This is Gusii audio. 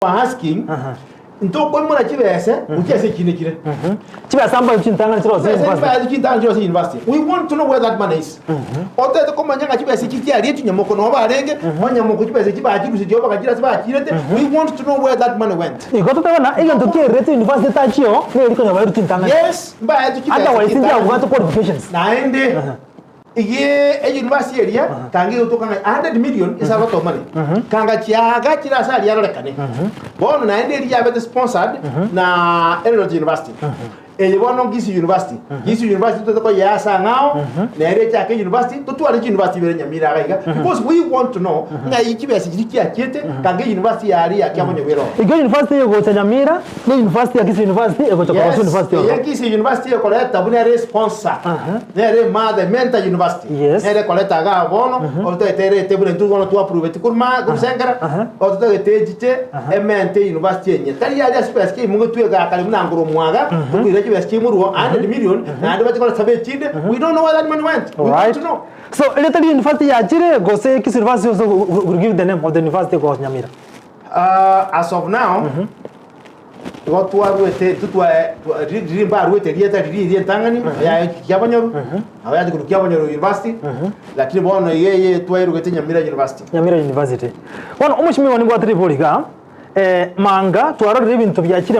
Asking, ntokoimora chibese gochia ase ekina ekire. Chibesa mbae chintang'ani chire ase Chibesa university. mbae chintang'ani chire ase university. We want to know where that money is. Otete komanya ng'a chibesa echi chiaria chinyamoko noo barenge, onyamoko chibesa echi bachirusetie oo bagachira ase bachirete, we want to know where that money went. Igo totebe ng'a egento kiererete university etachio neri konya bairwe chintang'ani. Yes, mbaetwe chibesa Otherwise chintang'ani. nchiabwate qualifications. Naende Iga eyunivasiti eria kanga egotoka ng'a 100 million is a lot of money. Kanga chiagachire ase aria arorekane. Bono naende eria yabete sponsored na Eldoret University. Eye bono Kisii University. Kisii University tote koyea ase ang'ao, nere echake university, totware chiuniversity ibere Nyamira iga iga because we want to know ng'ai chibesa chiria chiachiete kanga eyunivasiti yaria ya Kiabonyoru ere ororo. Igo university eye egocha Nyamira, ne university ya Kisii University egocha Yes, korosia university eye ororo. Kisii University ekoreta buna ere sponsor. Nere emother Mentor University Yes. nere ekoreta igaa bono ototagete erete buna intwe bono twapruveti korwa ma korwa Sengera ototagete echiche emente university enye tari yaria ase chibesa chiaimogetwe igaa kare buna ngoro omwaga tokoira chibesa chiaimorwa 100 million naende bache koreta echinde we don't know where that money went we want Alright. to know. So erieta ria university yachire gose Kisii University also will give the name of the university gocha Nyamira? As of now Igo twaruete intwe twae twa ri riria mbaruete erieta riria eria entang'ani yaye Kiabonyoru, nabo yacha korwa Kiabonyoru University, lakini bono iga eye twairogete Nyamira University. Nyamira University. Bono omochie nigo nibwate ribori igaa, manga twarorire ebinto biachire.